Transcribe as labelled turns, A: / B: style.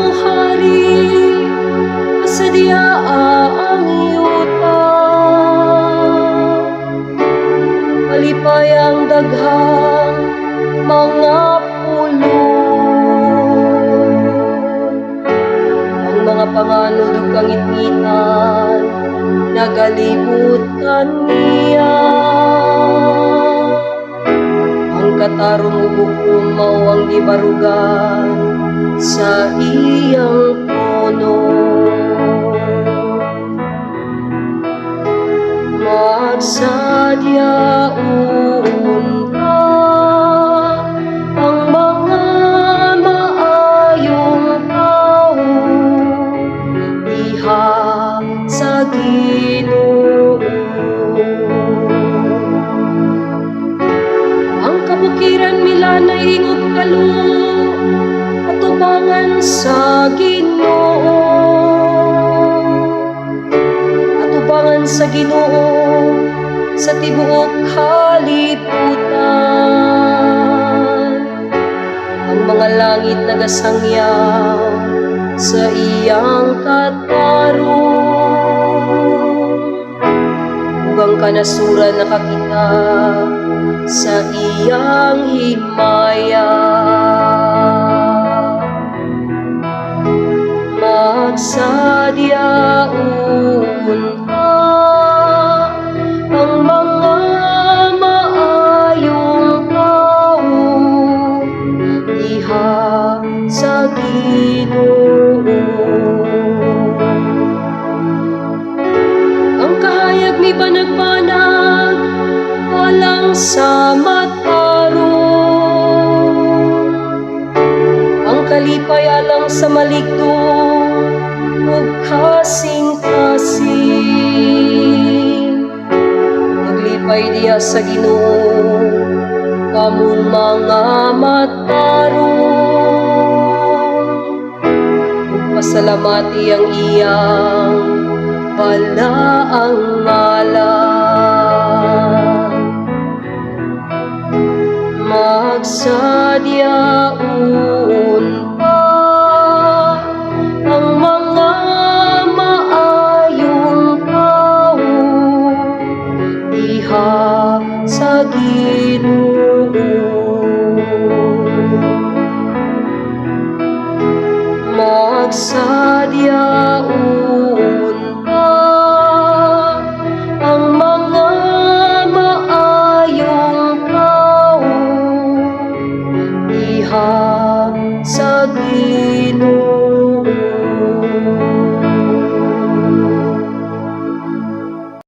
A: Mohari sa diaa ang yuta. Malipay ang daghang mga pulong. Ang mga panganod ug kangitngitan nagalibot kaniya. Ang katarong ug hukom mao ang gibarugan sa iyang trono. Magsadya unta ang mga maayong tawo diha sa Ginoo. Ang kabukiran milanay ingog kalo atubangan sa Ginoo. Atubangan sa Ginoo sa tibuok kalibutan. Ang mga langit nagasangyaw sa iyang katarong ug ang kanasuran nakakita sa iyang himaya. Magsadya unta ang mga maayong tawo diha sa Ginoo. Ang kahayag mibanag-banag alang sa matarong. Ang kalipay alang sa maligto ug kasing-kasing. Maglipay diha sa Ginoo kamong mga matarong ug pasalamati ang iyang balaang ngalan. Magsadya unta ang mga maayong tawo diha sa Ginoo. Magsadya.